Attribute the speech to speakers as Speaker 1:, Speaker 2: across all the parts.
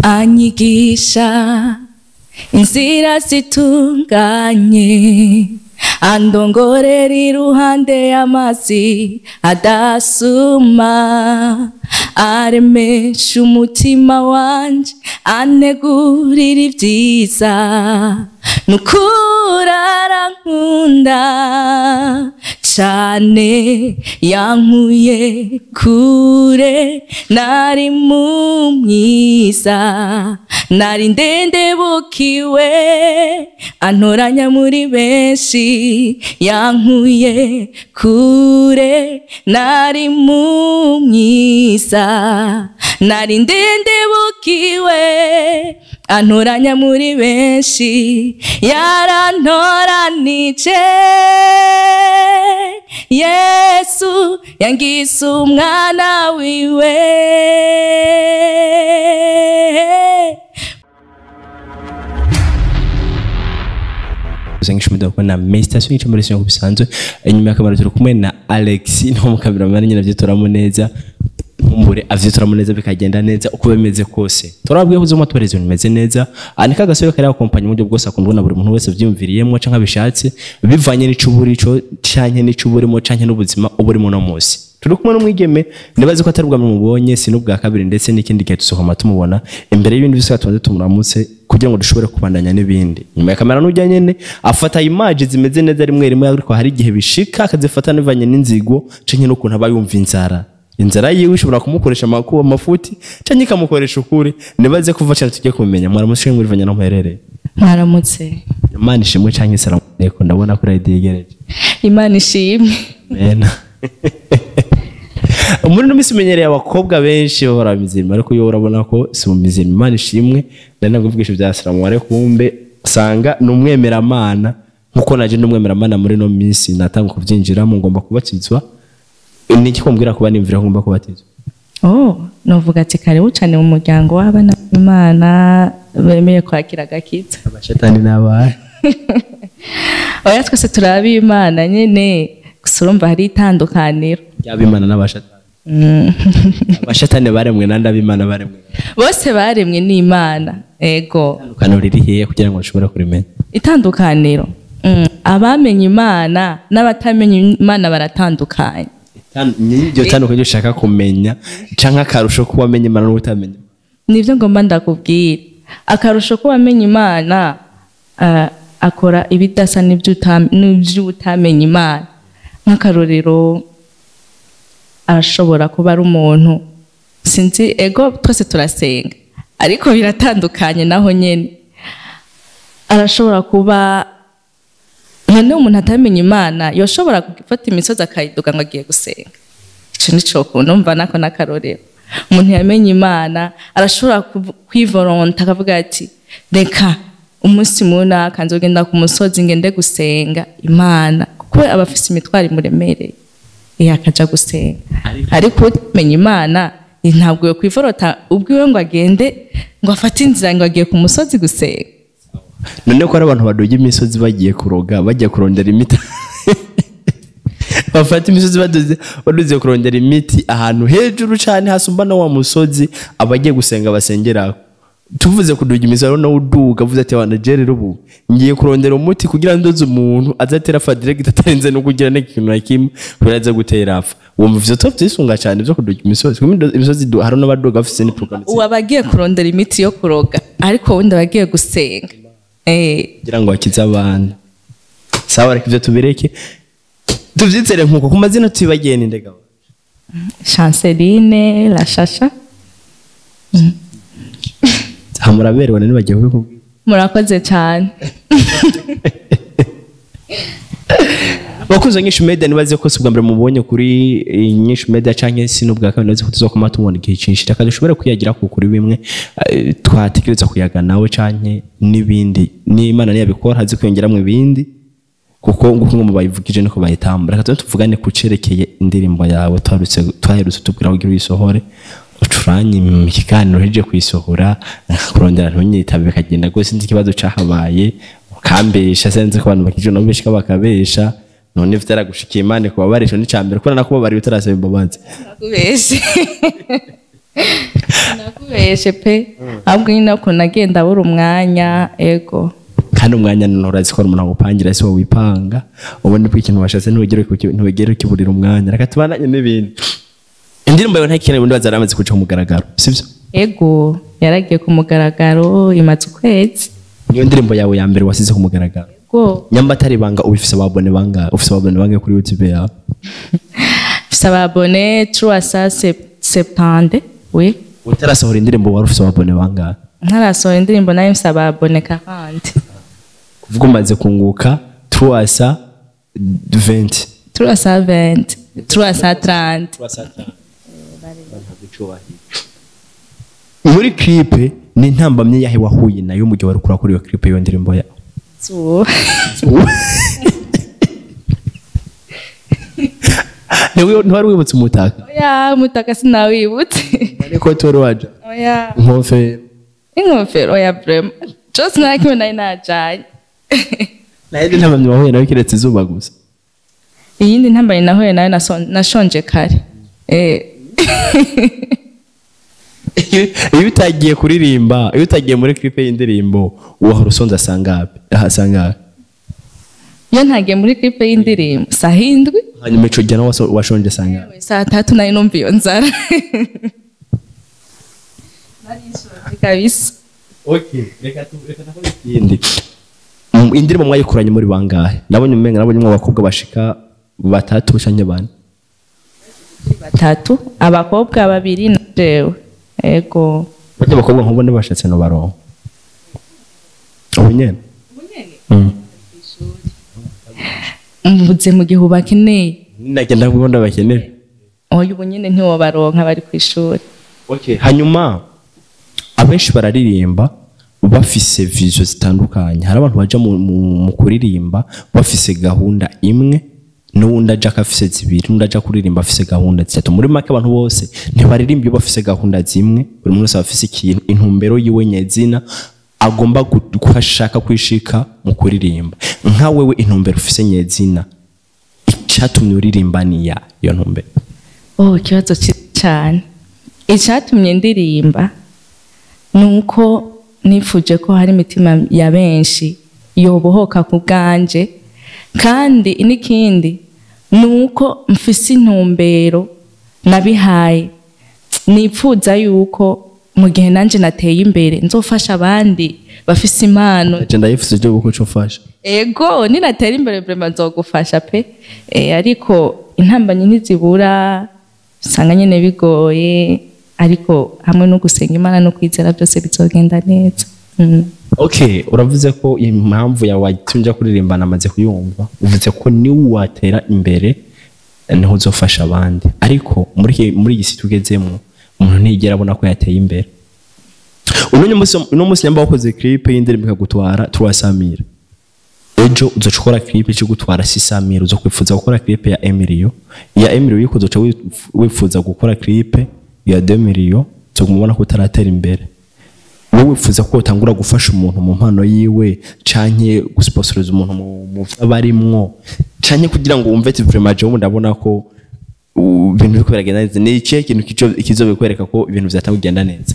Speaker 1: Anyigisha inzira zitunganye, andongorera iruhande y'amazi adasuma, aremesha umutima wanje, antegurira ibyiza, nukuri arankunda cane, yankuye kure nari mu mwiza, nari ndendebukiwe, antoranya muri benshi, yankuye kure nari mu mwiza, nari ndendebukiwe, antoranya muri benshi, yarantoranije, Yesu yangise umwana wiwe.
Speaker 2: English media na Mr. Swing muri singo bisanzwe. Inyuma y'akamaro turi kumwe na Alex no mu cameraman nyine avyitoramo neza, nkumbure avyitoramo neza bikagenda neza uko bimeze kose. Turabwiye ko uzoma tubareze bimeze neza. Anika gasore kari akompanya mu buryo bwose akundwa na buri muntu wese vyumviriyemo canke abishatse bivanye n'icuburi ico canke n'icuburimo canke n'ubuzima uburimo no munsi. Turi kumwe n'umwigeme nibaze ko atari ubwa mubonye si n'ubwa kabiri ndetse n'ikindi gihe tusohoma tumubona imbere y'ibindi byose tubanze tumuramutse kugira ngo dushobore kubandanya n'ibindi. Nyuma ya kamera n'ujya nyene afata image zimeze neza rimwe rimwe, ariko hari igihe bishika akazifata nivanye n'inzigo canke n'ukuntu aba yumva inzara. Inzara yiwe ishobora kumukoresha amakuba amafuti canke ikamukoresha ukuri. Nibaze kuva cyane tujye kumenya. Mwaramutse mwirivanye no muherere.
Speaker 1: Mwaramutse.
Speaker 2: Imana ishimwe canke salamu alaykum, ndabona kuri ID yegereje.
Speaker 1: Imana ishimwe.
Speaker 2: Amen. Muri no misi menyereye abakobwa benshi bahora mizima, ariko yo urabona ko si mu mizima. Imana ishimwe, ndana kuvugisha bya salamu alaykum, kumbe usanga numwemeramana nkuko naje ndumwemeramana muri no misi natanga kuvyinjiramo ngomba kubatizwa. Niki kumbwira kuba nimvira ngomba kubatizwa?
Speaker 1: Oh, novuga ati kare cyane mu muryango w'abana b'Imana bemeye kwakira agakiza.
Speaker 2: Abashatani n'abahe?
Speaker 1: Oya twese turabi Imana nyene, gusa urumva hari itandukaniro
Speaker 2: y'abimana n'abashatani. Abashatani baremwe nandi abimana baremwe?
Speaker 1: Bose baremwe n'Imana. Ego.
Speaker 2: Itandukaniro riri hehe kugira ngo ushobore kurimenya?
Speaker 1: Itandukaniro. Abamenye Imana n'abatamenye Imana baratandukanye.
Speaker 2: Niryo tandukaniro ushaka kumenya canke akarusho ko wamenye Imana n'utamenye?
Speaker 1: Nivyo ngomba ndakubwira. Akarusho ko wamenye Imana akora ibidasa n'ivyo utamenye Imana. Nk'akarorero arashobora kuba ari umuntu sinzi, ego twese turasenga ariko biratandukanye naho nyene. Arashobora kuba none umuntu atamenye Imana yoshobora gufata imisozi akayiduga ngo agiye gusenga. Ico nico kunumva nako nakarorero. Umuntu yamenye Imana arashobora kwivoronta akavuga ati reka umunsi munaka nzogenda ku musozi ngende gusenga Imana, kuko abafise imitwaro imuremereye akaja gusenga. Ariko umenye Imana ntabwo yo kwivorota ubwiwe ngo agende ngo afate inzira ngo agiye ku musozi gusenga.
Speaker 2: None ko ari abantu baduga imisozi bagiye kuroga, bagiye kurondera imiti. Bafata imisozi baduze kurondera imiti ahantu hejuru cyane hasumba na wa musozi abagiye gusenga basengera. Tuvuze kuduga imisozi no uduga avuze ati wana jerero ubu ngiye kurondera umuti kugira ndoze umuntu azatera fa direct atarenze no kugira n'ikintu na kimwe kuraza gutera apfa. Wumva ivyo tuvyisunga cyane byo kuduga imisozi. Imisozi hari n'abaduga bafise ni program.
Speaker 1: Uwabagiye kurondera imiti yo kuroga ariko wundi abagiye gusenga.
Speaker 2: Kugira ngo akize abantu. Sawa, reka ivyo tubireke. Tuvyizere nkuko ku mazina tubagiye ni ndega.
Speaker 1: Chanceline la Shasha.
Speaker 2: Hamuraberewe nani bagiye kubikubwira.
Speaker 1: Murakoze cyane.
Speaker 2: Bakunze Nyinshi Media nibaze ko subwa mbere mubonye kuri Nyinshi Media canke sinubwa kabiri nibaze ko tuzokoma tubona igihe cinshi reka dushobore kuyagira ku kuri bimwe twatekereza kuyaga nawe canke n'ibindi n'Imana niyabikora hazi kwiyongeramwe ibindi kuko nguko ngo bayivugije niko bayitambura. Reka tuvugane ku cerekeye indirimbo yawe twaherutse tubwira kugira uyisohore ucuranye mu kiganiro heje kuyisohora kurondera ntunyitabe bikagenda gose sinzi ikibazo cahabaye ukambesha senze ko abantu bakije no beshika bakabesha none vyaragushikiye Imana kubabarisha ni cambere kubera nakubabariye utarasaba imbabazi.
Speaker 1: Nakubeshe. Nakubeshe pe, ahubwo nyine ukuntu nagenda abura umwanya. Ego.
Speaker 2: Kandi umwanya none urazi ko umuntu awupangira, si wowe wipanga. Ubundi bwo ikintu washatse ntiwigere ukiburira umwanya. Reka tubandanye n'ibindi. Indirimbo yawe ntakeneye ubundi bazaramaze kuca ku mugaragaro, sibyo?
Speaker 1: Ego, yaragiye ku mugaragaro, imaze ukwezi.
Speaker 2: Niyo ndirimbo yawe ya mbere wasize ku mugaragaro?
Speaker 1: Ego.
Speaker 2: Nyamba atari ibanga, ubifise ababone bangahe? Ufise ababone bangahe kuri YouTube yawe?
Speaker 1: Mfise ababone 370, oui.
Speaker 2: Utarasohora indirimbo wari ufise ababone bangahe?
Speaker 1: Ntarasohora indirimbo nayo mfise ababone 40.
Speaker 2: Kuvuga umaze kunguka 320.
Speaker 1: 320, 330.
Speaker 2: Muri clip ni intambamye yahe wahuye nayo mu gihe wari kurakora iyo clip, iyo ndirimbo yawe?
Speaker 1: Zuba.
Speaker 2: Ntiwari wibutse umutaka?
Speaker 1: Oya, umutaka sinawibutse.
Speaker 2: Ariko tori waja?
Speaker 1: Oya.
Speaker 2: Inkofero?
Speaker 1: Inkofero oya, vraiment cose nta kimwe nari najanye.
Speaker 2: Nayindi ntambamye wahuye nayo kiretse izuba gusa?
Speaker 1: Iyindi ntambamye nahuye nayo, nashonje kare.
Speaker 2: Iyo utagiye kuririmba, iyo utagiye muri clip y'indirimbo, wahora usonza asangape asangape?
Speaker 1: Iyo ntagiye muri clip y'indirimbo, saha 7.
Speaker 2: Hanyuma ico gihe nawe washonje sangape?
Speaker 1: Saa 3 nari numva iyo nzara, nari nshonje kabisa.
Speaker 2: Okay, reka nakora ikindi. Indirimbo mwayikoranye muri bangahe? Nabonye umenga nabonye mwe abakobwa bashika batatu canke bane.
Speaker 1: Batatu, abakobwa babiri na jewe. Ego.
Speaker 2: Barya abakobwa nkubone bashatse no baronka ubu nyene?
Speaker 1: Mvuze mu gihe ubakeneye.
Speaker 2: Nagenda kubona bakeneye.
Speaker 1: Oya, ubu nyene ntiwobaronka, bari kw'ishuri.
Speaker 2: Okay, hanyuma abenshi bararirimba bafise vision zitandukanye. Hari abantu baja mu kuririmba bafise gahunda imwe, n'uwundi aja afise zibiri, n'undi aja kuririmba afise gahunda zitatu. Muri make abantu bose ntibaririmba iyo bafise gahunda zimwe. Buri muntu wese aba afise ikintu, intumbero yiwe nyezina agomba gushaka kwishika mu kuririmba. Nka wewe, intumbero ufise nyezina icatumye uririmba ni ya iyo ntumbero?
Speaker 1: Oh, ikibazo cyiza cyane. Icatumye ndirimba ni uko nifuje ko hari imitima ya benshi yobohoka ku bwanje, kandi n'ikindi ni uko mfise intumbero nabihaye, nipfuza yuko mu gihe nanje nateye imbere nzofasha abandi bafise impano.
Speaker 2: Je ndayifuza ibyo guko cofasha.
Speaker 1: Ego, ninatera imbere vraiment nzogufasha pe. Ariko intambanyi ntizibura, usanga nyene bigoye, ariko hamwe no gusenga Imana no kwizera byose bizogenda neza.
Speaker 2: Okay, uravuze ko impamvu yawe watumye kuririmba namaze kuyumva. Uvuze ko ni watera imbere niho uzofasha abandi, ariko muri iyi si tugezemo umuntu ntiyigera abona ko yateye imbere. Uno munsi nyamba wakoze clip y'indirimbo ikagutwara 300,000, ejo uzoca ukora clip ikigutwara 600,000, uzokwifuza gukora clip ya Emilio, ya Emilio yuko uzoca wifuza gukora clip ya 2 million, uzoguma ubona ko utaratera imbere. Wowe wifuza ko utangura gufasha umuntu mu mpano yiwe, canke gusponsoriza umuntu mu vyo barimwo, canke kugira ngo wumve ati vraiment jewe ndabona ko ibintu biriko biragenda neza, ni ikihe kintu kizobikwereka ko ibintu vyatanguye kugenda neza?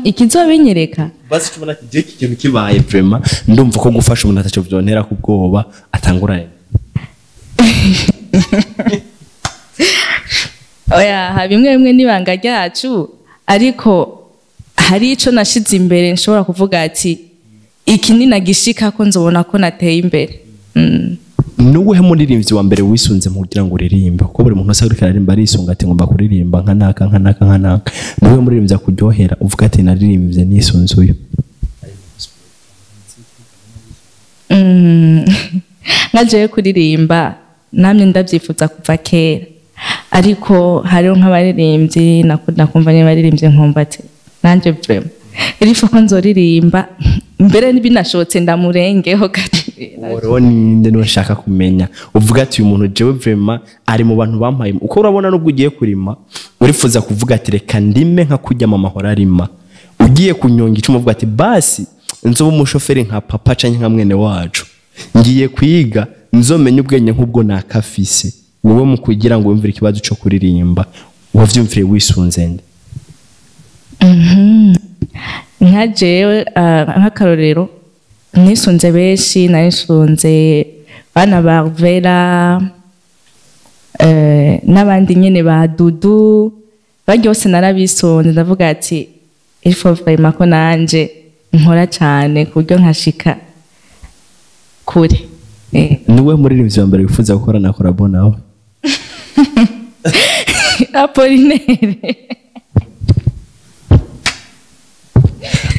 Speaker 1: Ikizobinyereka?
Speaker 2: Basi tubona ati je iki kintu kibaye vraiment ndumva ko gufasha umuntu ataco vyontera ku bwoba atangura.
Speaker 1: Oya, ha bimwe bimwe n'ibanga ryacu, ariko hari ico nashize imbere nshobora kuvuga ati iki ninagishika ko nzobona ko nateye imbere.
Speaker 2: Nuwuhe muririmbyi wa mbere wisunze mu kugira ngo uririmbe? Kuko buri muntu wese ariko aririmba arisunga ati ngomba kuririmba nka naka, nka naka, nka naka. Nuwuhe muririmbyi akuryohera uvuga ati naririmbye nisunze uyu?
Speaker 1: Nka jewe kuririmba namye ndavyifuza kuva kera, ariko hariho nk'abaririmbyi nakunda kumva niba baririmbye nkumva ati nanje vraiment irifa ko nzoririmba, mbere binashobotse ndamurengeho gato.
Speaker 2: Uwo ninde niwe nshaka kumenya uvuga ati uyu muntu jewe vraiment ari mu bantu bampaye? Uko urabona nubwo ugiye kurima urifuza kuvuga ati reka ndime nka kurya mama ahora arima, ugiye kunyonga icumu uvuga ati basi nzoba umushoferi nka papa canke nka mwene wacu, ngiye kwiga nzomenye ubwenge nk'ubwo nakafise. Wowe mu kugira ngo wumvire ikibazo cyo kuririmba wavyumvire wisunze nde?
Speaker 1: Nka jewe, nk'akarorero, nisunze benshi, narisunze bana ba Vera, n'abandi nyene ba Dudu, barya bose narabisonze, ndavuga ati il faut vraiment ko nanje nkora cyane ku buryo nkashika kure.
Speaker 2: Niwe muririmbyi wa mbere wifuza gukora na collabo nawe?
Speaker 1: Apollinaire.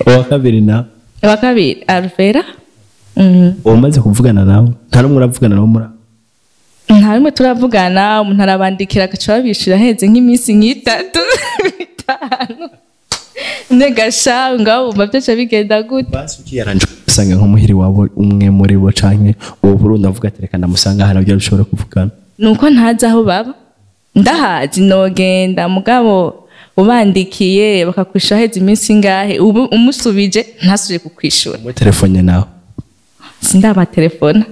Speaker 2: Uwa kabiri na?
Speaker 1: Uwa kabiri Alvera.
Speaker 2: Umaze kuvugana nawe? Nta n'umwe uravugana nawe muri?
Speaker 1: Nta n'umwe turavugana, umuntu arabandikira agaca babishura aheze nk'iminsi nk'itatu 5. Ntegasha ngaho wumva byose bigenda gute?
Speaker 2: Basi ukiyaranje usanga nk'umuhiri wabo umwe muri bo canke uwo Burundi avuga ati reka ndamusanga hano kugira dushobore kuvugana.
Speaker 1: Nuko ntazi aho baba, ndahazi nogenda, mugabo ubandikiye bakakwishura aheze iminsi ingahe, ubu umusubije ntasubire kukwishura.
Speaker 2: Muri telefone nawe?
Speaker 1: Sindabatelefona.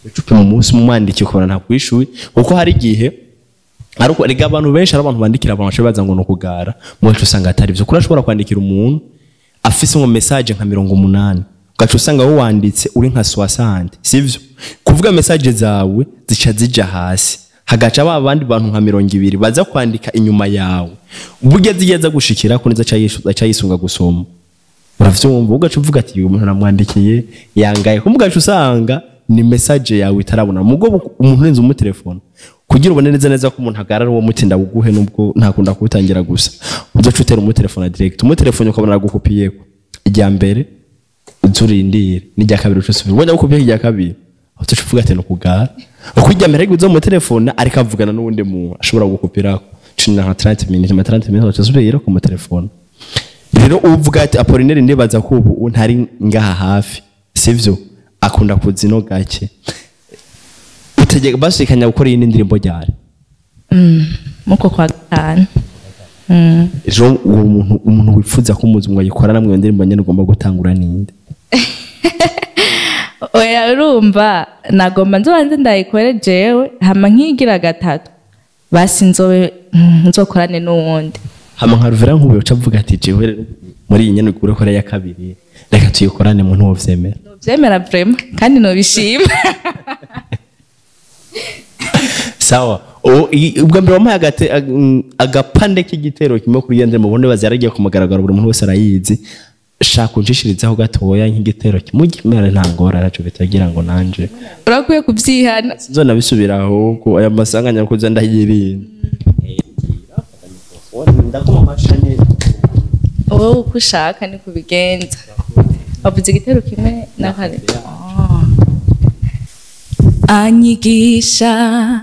Speaker 2: Ucupe mu munsi mumwandikiye ukabona ntakwishuye, kuko hari igihe ariko rega abantu benshi ari abantu bandikira abantu bashobora baza ngo nukugara, mwacu usanga atari byo. Kuri ashobora kwandikira umuntu afise ngo message nka 80, ugaca usanga wowe wanditse uri nka 60, sivyo? Kuvuga message zawe zica zija hasi, hagaca ba bandi bantu nka 20 baza kwandika inyuma yawe, burya zigeza gushikira ko niza cayisunga gusoma. Uravyumva, ugaca uvuga ati uyu muntu namwandikiye yangaye, kumugaca usanga ni message yawe itarabona. Mugo umuntu urenze umutelefone kugira ubone neza neza ko umuntu agarara uwo mutinda buguhe, nubwo ntakunda kuwutangira gusa uzoca utera umutelefone direct, umutelefone ukabona aragukopiyeko irya mbere uzurindire, n'irya kabiri uca usubira ubonye agukopiyeko irya kabiri uzoca uvuga ati nukugara, uko irya mbere ariko uzo mutelefone ariko avugana n'uwundi muntu ashobora gukopirako cumi na 30 minutes, ma 30 minutes uca usubira ku mutelefone. Rero uvuga ati Apollinaire ndibaza ko ubu ntari ngaha hafi, sivyo? Akunda kuzino gake. Utegeka bashikanya gukora iyi ndirimbo ryari?
Speaker 1: Muko kwa gatanu.
Speaker 2: Ejo uwo umuntu wifuza ko umuzi ngo ayikora namwe ndirimbo nyene ugomba gutangura ninde?
Speaker 1: Oya urumva nagomba nzobanze ndayikore jewe, hama nkigira gatatu basi nzobe nzokorane n'uwundi.
Speaker 2: Hama nka Ruvera nk'ubu uca avuga ati jewe muri iyi nyene ugure kora ya kabiri reka tuyikorane, muntu wovyemera?
Speaker 1: Novyemera vraiment kandi nobishima.
Speaker 2: Sawa. Ubwa mbere wampaye agapande k'igitero kimwe kuri yende mubone bazaragiye kumugaragara buri muntu wese arayizi. Shaka unshishirizaho gatoya nk'igitero kimwe kimera nta ngora naco bitagira ngo nanje.
Speaker 1: Urakwiye kuvyihana.
Speaker 2: Sinzona bisubira ahubwo aya masanganya kuza ndayirinda. Ndakoma amashane.
Speaker 1: Wowe uko ushaka ni kubigenza. Wavuze igitero kimwe na kane. Anyigisha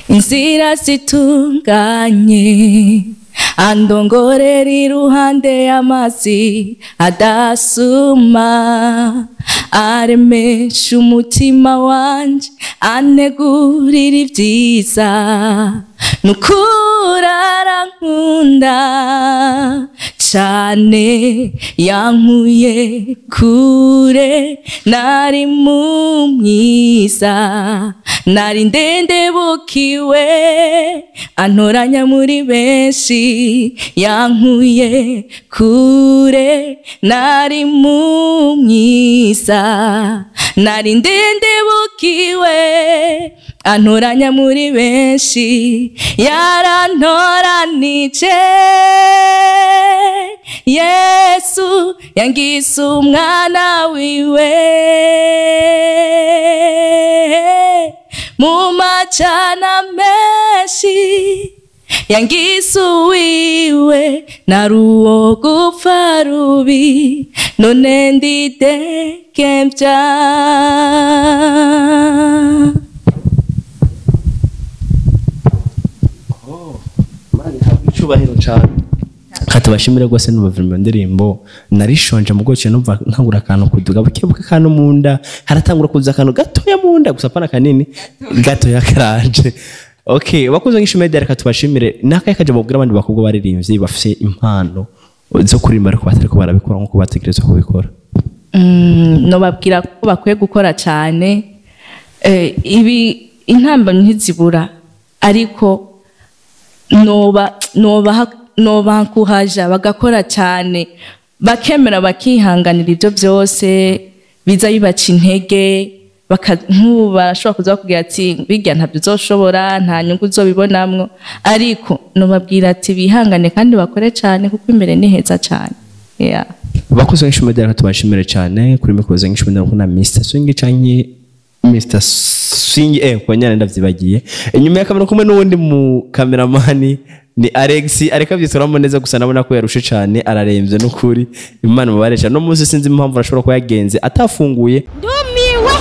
Speaker 1: inzira zitunganye, andongorera iruhande y'amazi adasuma, aremesha umutima wanje, anegurira ibyiza, nukuri arankunda cane, yankuye kure nari mu mwiza, nari ndendebukiwe, antoranya muri benshi, yankuye kure nari mu mwiza, nari ndendebukiwe, antoranya muri benshi, yarantoranije Yesu yangise umwana wiwe, mu macana menshi yangise uwiwe, naruwo gupfa rubi none ndidekembya.
Speaker 2: Icyubahiro cyane. Katubashimire rwose numva mu ndirimbo narishonje mu goce numva ntangura akantu kuduga bukebuke kantu munda, haratangura kuza akantu gatoya munda gusa pana kanini gatoya karanje. Okay, bakuze nk'ishimwe reka tubashimire nakaye kaje mubwira abandi bakobwa baririmbyi bafise impano zo kuririmba ariko batari ko barabikora nkuko bategerezwa kubikora.
Speaker 1: No babwira ko bakwiye gukora cyane, ibi intambamyi ntizibura, ariko noba noba kuhaja bagakora cyane, Bakemera, bakihanganira ibyo byose biza bibaca intege. Nk'ubu barashobora kuza bakubwira ati: "Bijya ntabyo uzoshobora, nta nyungu uzobibonamwo." Ariko nubabwira ati bihangane kandi bakore cyane, kuko imbere ni heza cyane, yeah.
Speaker 2: Bakoze English Media, reka tubashimire cyane. Kuri mikoro za English Media kuna Mr Swing canke Mr Swing, kwa nyana ndavyibagiye. Inyuma ya kamera kumwe n'uwundi mu cameraman ni Alex, ariko avyitoramo neza, gusa nabona ko yarushe cyane, araremvye n'ukuri. Imana mubaresha no munsi, sinzi impamvu arashobora kuba yagenze atafunguye.
Speaker 3: Ndumiwe.